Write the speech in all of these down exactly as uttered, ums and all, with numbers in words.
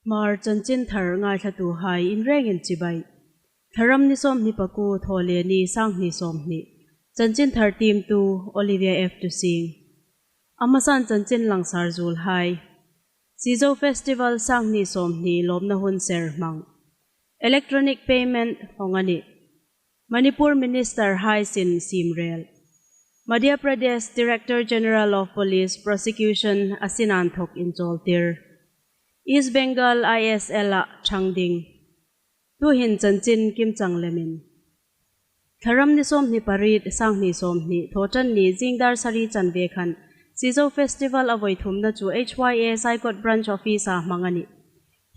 Hmar chanchinthar ngaithlatuhai inrengin chibai. Thlaram ni sawmhni pakuo, Thawleni, sanghni sawmhni. Chanchinthar tiemtu Olivia F. Tusing. A hmasan chanchin langsar zuolhai. Sizo Festival sanghni sawmhni lawmna hun ser hmang. Electronic payment hawng a nih. Manipur Minister hai sin siem rel. Madhya Pradesh Director General of Police prosecution a sin inthawk inchawltir. East Bengal I S L-a ṭhang ding. Tuhin chanchin kimchang lemin. Thlaram ni sawmhni pariet, sanghni sawmhni, Thawṭanni, zing dar sari chanve khan Sizo Festival a voi thumna chu H Y A Saikot Branch Office-a hmang a nih.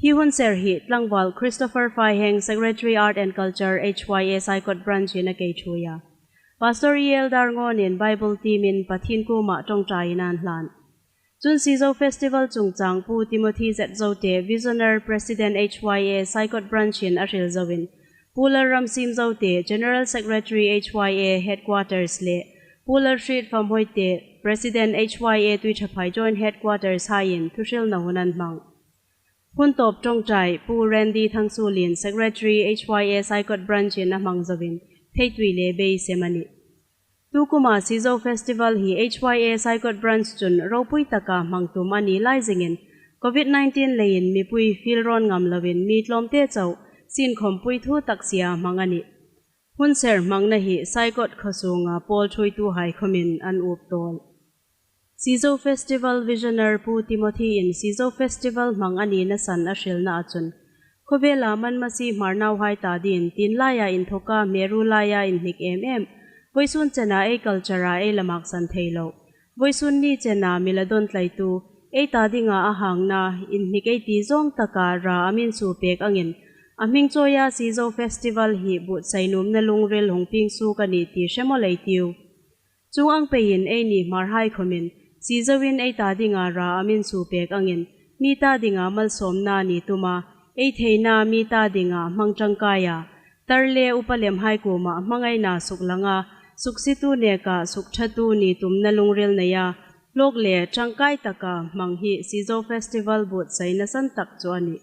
Hi hun ser hi tlangval Christopher Faiheng, Secretary Art and Culture, H Y A Saikot Branch-in a kei ṭhuoi a. Pastor E L Darngawn-in Bible tiemin Pathien kuoma ṭawngṭaiin an hlan. Chun Sizo Festival chungchang Pu Timothy Z Zote, Visioner, President, H Y A Saikot Branch-in a hril zoin, Pu Lalramsiem Zote, General Secretary, H Y A Headquarters le Pu Lalhriet Famhoite, President, H Y A Tuiṭhaphai Joint Headquarters haiin thuhrilna hun an hmang. Hun tawp ṭawngṭai Pu Randy Thangsuolien, Secretary, H Y A Saikot Branch-in a hmang zoin, theitui le beisem a nih. Tukuma Sizo Festival hi H Y A Saikot Branch chun ropui taka hmang tum a ni lai zingin, Covid nineteen leiin mipui fiel rawn ngam loin mi tlawmte chau sienkhawmpui thu tak sia hmang a nih. Hun ser hmangna hi Saikot khaw sunga pawl ṭhuoituhai khawmin an up tawl. Sizo Festival Visioner Pu Timothy-in Sizo Festival hmang a nina san a hrilnaa chun, khawvela Manmasi Hmar nauhai ta dingin tienlaia inthawka hmeru laia inhnik em em, vawisun chena ei culture-a ei la maksan thei lo, vawisun ni chena mi la dawn tlaitu, ei ta dinga a hangna inhnik ei ti zawng taka ra a min suo pek angin, a hming chawia Sizo Festival hi buotsai nuomna lungril hung pieng suok a nih ti hremawl ei tiu. Chuong ang peiin eini Hmarhai khawmin, Sizoin ei ta dinga ra a min suo pek angin, mi ta dinga malsawmna ni tuma, ei theina mi ta dinga hmang ṭangkaia, tar le upa lemhai kuoma hmangaina suklanga, suksietu neka sukṭhatu ni tumna lungril neia, hlawk le ṭangkai taka hmang hi Sizo Festival buotsaina san tak chu a nih.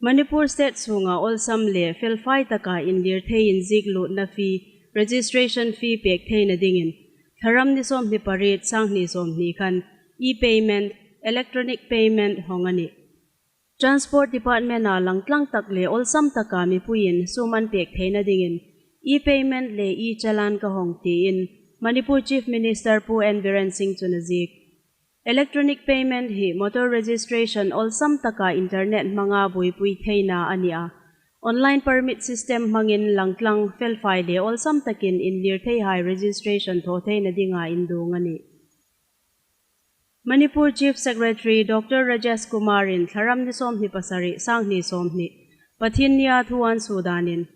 Manipur State sunga awlsam le felfai taka inlir thei inziek lutna fee, registration fee pek theina dingin, Thlaram ni sawmhni pariet, sanghni sawmhni khan e-payment, electronic payment hawng a nih. Transport Department-a langtlang tak le awlsam taka mipuiin sum an pek theina dingin, e-payment le e-challan ka hawng tiin Manipur Chief Minister Pu N Biren Singh chun a ziek. Electronic payment hi motor registration awlsam taka internet hmanga buoipui theina a ni a. Online permit system hmangin langtlang felfai le awlsam takin inlir theihai registration thaw theina dinga induong a nih. Manipur Chief Secretary Doctor Rajesh Kumar-in Thlaram ni sawmhni pasari, sanghni sawmhni, Pathiennia thu an suo danin,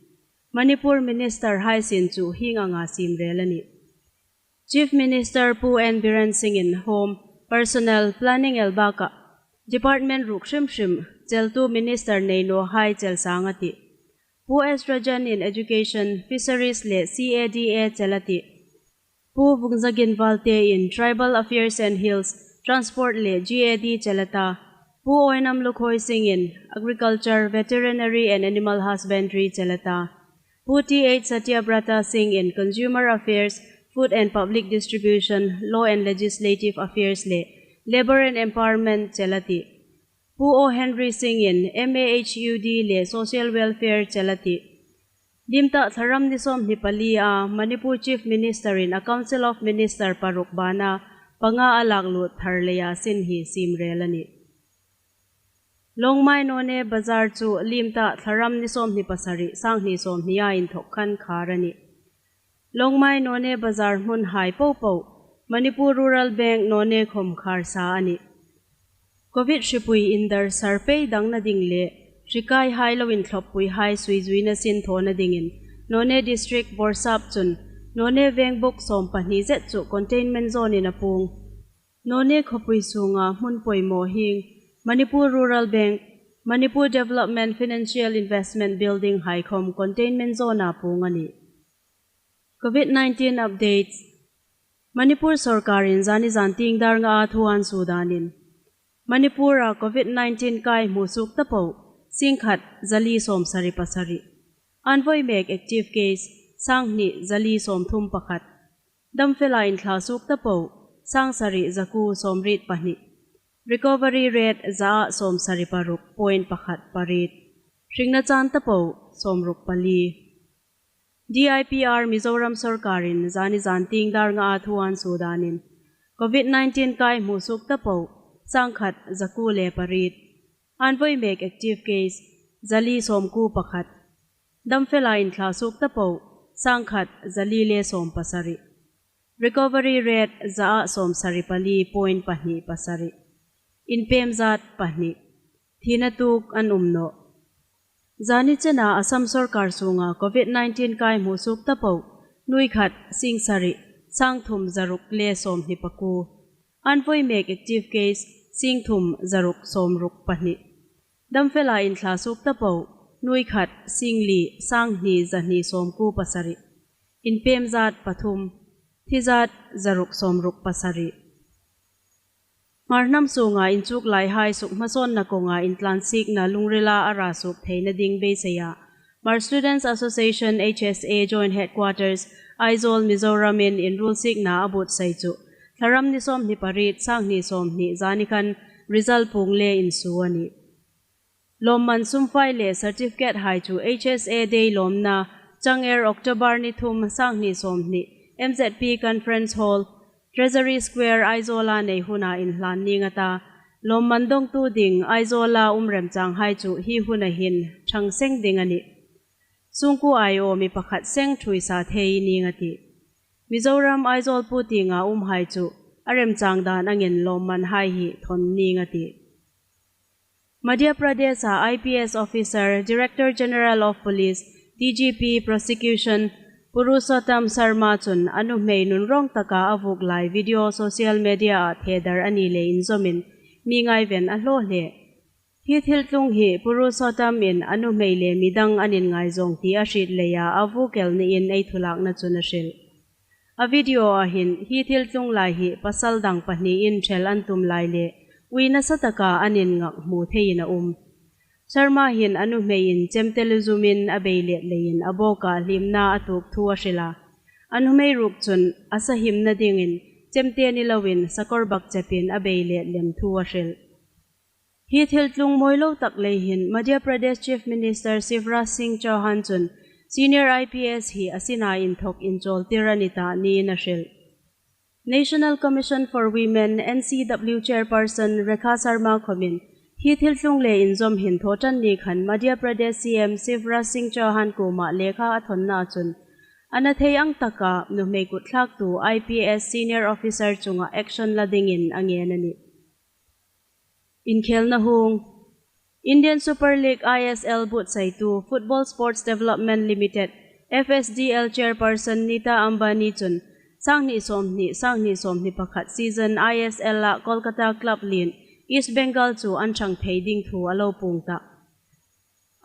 Manipur Minister hai sin chu hieng anga siem rel a nih. Chief Minister Pu N Biren Singh-in Home, Personnel, Planning el bakah department ruok hrim hrim cheltu minister nei nawhai chel sang a tih. Pu S Rajan-in Education, Fisheries le C A D A chel a tih. Pu Vungzagin Valte-in Tribal Affairs and Hills, Transport le G A D chel a ta. Pu Oinam Lukhoi Singh-in Agriculture, Veterinary and Animal Husbandry chel a ta. Pu T H Satyabrata Singh-in Consumer Affairs, Food and Public Distribution, Law and Legislative Affairs le Labour and Empowerment chel a tih. Pu O Henry Singh-in M A H U D le Social Welfare chel a tih. Liem ta Thlaram ni sawmhni palia Manipur Chief Minister-in a Council of Minister paruk bana panga a lak lut thar leia sin hi siem rel a nih. Longmai Noney Bazar chu liem ta Thlaram ni sawmhni pasari, sanghni sawmhnia inthawk khan khar a nih. Longmai Noney Bazar hmunhai popo Manipur Rural Bank Noney khawm khar sa a nih. Covid hripui indar sar pei dangna ding le hrikaihai lo inthloppuihai suizuina sin thawna dingin Noney District Borsap chun Noney vengbuk sawmpahni zet chu containment zone-in a puong. Noney khawpui sunga hmun poimaw hieng Manipur Rural Bank, Manipur Development Financial Investment Building hai khawm containment zone-a puong a nih. Covid nineteen updates. Manipur sorkarin zani zantieng dar ngaa thu an suo danin, Manipur-a Covid nineteen kai hmusuok ta po, singkhat zali sawmsari pasari. An voi mek active case, sanghni zali sawmthum pakhat. Damfela inthlasuok ta po, sangsari zakuo sawmriet pahni. Recovery rate zaa sawmsari paruk point pakhat pariet. Hringna chan ta po, sawmruk pali. D I P R Mizoram sawrkarin zani zantieng dar nga-a thu an suo danin, Covid nineteen kai hmusuok ta po, sangkhat zakuo le pariet. An voi mek active case, zali sawmkuo pakhat. Damfela inthlasuok ta po, sangkhat zali le sawmpasari. Recovery rate zaa sawmsari pali point pahni pasari. Inpem zat pahni. Thina tuok an um nawh. Zani chena Assam sawrkar sunga Covid nineteen kai hmusuok ta po, nuoi khat, singsari, sangthum zaruk le sawmhni pakuo. An voi mek active case, singthum zaruk sawmruk pahni. Damfela inthlasuok ta po, nuoi khat, singli, sanghni zahni sawmkuo pasari. Inpem zat pathum, thi zat zaruk sawmruk pasari. Hmar hnam sunga inchuklaihai sukhmasawnna kawnga intlansiekna lungrila a ra suok theina ding beiseia Hmar Students Association, H S A, Joint Headquarters, Aizawl, Mizoramin inruolsiekna a buotsai chu, Thlaram ni sawmhni pariet, sanghni sawmhni zani khan result puong le insuo a nih. Lawmman sumfai le certificate hai chu H S A Day lawmna, chang er October ni thum, sanghni sawmhni, M Z P Conference Hall, Treasury Square, Aizawl-a nei huna inhlan ning a ta. Lawmman dongtu ding Aizawl-a um remchanghai chu hi huna hin ṭhang seng ding a nih. Sungkuo aiawh mi pakhat seng ṭhuoi sa thei ning a tih. Mizoram Aizawl puotienga umhai chu a remchang dan angin lawmmanhai hi thawn ning a tih. Madhya Pradesh-a I P S officer, Director General of Police, D G P Prosecution, Purushottam Sharma chun a nuhmei nunrawng taka a vuok lai video social media-a thedar a ni le inzawmin mi ngaiven a hlaw hle. Hi thiltlung hi Purushottam-in a nuhmei le midang an inngaizawng ti a hriet leia a vuok el niin ei thulakna chun a hril. A video-a hin hi thiltlung lai hi pasal dang pahniin ṭhel an tum lai le ui nasa taka an innghak hmu theiin a um. Sharma hin a nuhmeiin chemte lu zumin a bei let leiin a bawka hliemna a tuok thu a hril a. A nuhmei ruok chun a sahimna dingin chemte ni loin sakawr bak chepin a bei let lem thu a hril. Hi thiltlung mawi lo tak lei hin Madhya Pradesh Chief Minister Shivraj Singh Chouhan chun senior I P S hi a sina inthawk inchawltir a ni ta niin a hril. National Commission for Women, N C W Chairperson Rekha Sharma khawmin hi thiltlung le inzawm hin thaw ṭan ni khan Madhya Pradesh C M Shivraj Singh Chouhan kuoma lekha a thawnnaa chun a na thei ang taka nuhmei kutthlaktu I P S senior officer chunga action la dingin a ngen a nih. Inkhelna hung. Indian Super League, I S L, buotsaitu Football Sports Development Limited, F S D L, chairperson Neeta Ambani chun sanghni sawmhni, sanghni sawmhni pakhat season I S L-a Kolkata club lien East Bengal chu an ṭhang thei ding thu a lo puong ta.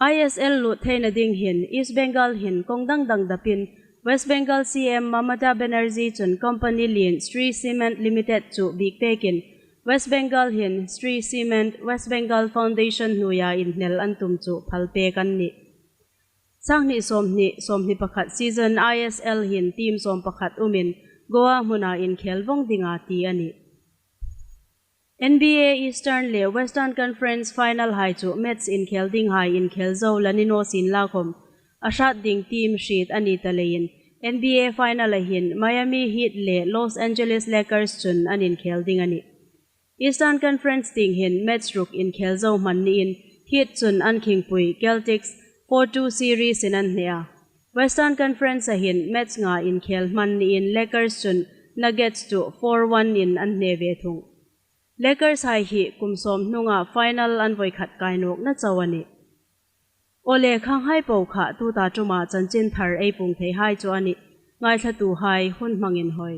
I S L lut theina ding hin East Bengal hin kawng dang dang dapin West Bengal C M Mamata Banerjee chun company lien Shree Cement Limited chu biek pekin West Bengal hin Shree Cement West Bengal Foundation hnuoia inhnel an tum chu phal pek an nih. Sanghni sawmhni, sawmhni pakhat season I S L hin team sawm pakhat umin Goa hmuna inkhel vawng dinga ti a nih. N B A Eastern le Western Conference final hai chu match inkhel dinghai inkhel zo la ni naw sien la khawm, a hrat ding team hriet a ni ta leiin N B A final-a hin Miami Heat le Los Angeles Lakers chun an inkhel ding a nih. Eastern Conference tieng hin match ruk inkhel zo hman niin Heat chun an khingpui Celtics four two series-in an hne a. Western Conference-a hin match nga inkhel hman niin Lakers chun Nuggets chu four one-in an hne ve thung. Lakers hai hi kum sawm hnunga final an voi khat kai nawkna chau a nih. Aw le, khanghai po kha tuta ṭuma chanchin thar ei puong theihai chu a nih. Ngaithlatuhai hun hmangin hoi.